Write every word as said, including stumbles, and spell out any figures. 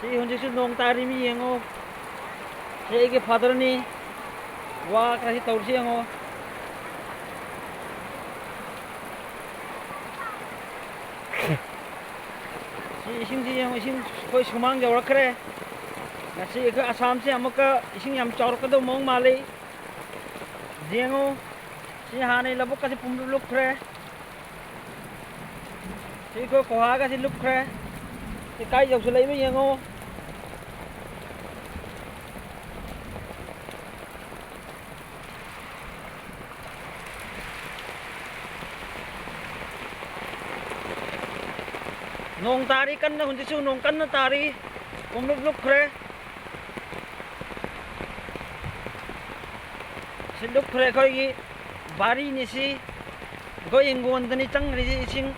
ꯁꯤ ꯍꯧꯖꯤꯛꯁꯨ ꯅꯣꯡ ꯇꯥꯔꯤ, ꯃꯤ ꯌꯦꯡꯉꯣ꯫ ꯁꯤ ꯑꯩꯒꯤ ꯐꯥꯗꯔꯅꯤ꯫ ꯋꯥ ꯈꯔ ꯁꯤ ꯇꯧꯔꯤꯁꯤ ꯌꯦꯡꯉꯣ꯫ ꯁꯤ ꯏꯁꯤꯡꯁꯤ ꯌꯦꯡꯉꯣ, ꯏꯁꯤꯡ ꯑꯩꯈꯣꯏ ꯁꯨꯃꯥꯡ ꯌꯧꯔꯛꯈ꯭ꯔꯦ꯫ ꯉꯁꯤ ꯑꯩꯈꯣꯏ ꯑꯁꯥꯝꯁꯦ ꯑꯃꯨꯛꯀ ꯏꯁꯤꯡ ꯌꯥꯝ ꯆꯥꯎꯔꯛꯀꯗꯧꯕ ꯃꯑꯣꯡ ꯃꯥꯜꯂꯤ꯫ ꯌꯦꯡꯉꯨ, ꯁꯤ ꯍꯥꯟꯅꯩ ꯂꯧꯕꯨꯛꯀꯁꯦ ꯄꯨꯝꯂꯨꯞ ꯂꯨꯞꯈ꯭ꯔꯦ꯫ ꯁꯤ ꯑꯩꯈꯣꯏ ꯀꯣꯍꯥꯒꯁꯦ ꯂꯨꯞꯈ꯭ꯔꯦ꯫ ꯁꯤ ꯀꯥꯏ ꯌꯧꯁꯤꯜꯂꯛꯏꯅꯣ ꯌꯦꯡꯉꯣ꯫ ꯅꯣꯡ ꯇꯥꯔꯤ ꯀꯟꯅ, ꯍꯧꯖꯤꯛꯁꯨ ꯅꯣꯡ ꯀꯟꯅ ꯇꯥꯔꯤ꯫ ꯄꯨꯝꯂꯨꯞ ꯂꯨꯞꯈ꯭ꯔꯦ꯫ ꯁꯤ ꯂꯨꯞꯈ꯭ꯔꯦ ꯑꯩꯈꯣꯏꯒꯤ ꯕꯥꯔꯤꯅꯤ ꯁꯤ꯫ ꯑꯩꯈꯣꯏ ꯍꯤꯡꯒꯣꯟꯗꯅꯤ ꯆꯪꯈ꯭ꯔꯤꯁꯤ ꯏꯁꯤꯡ꯫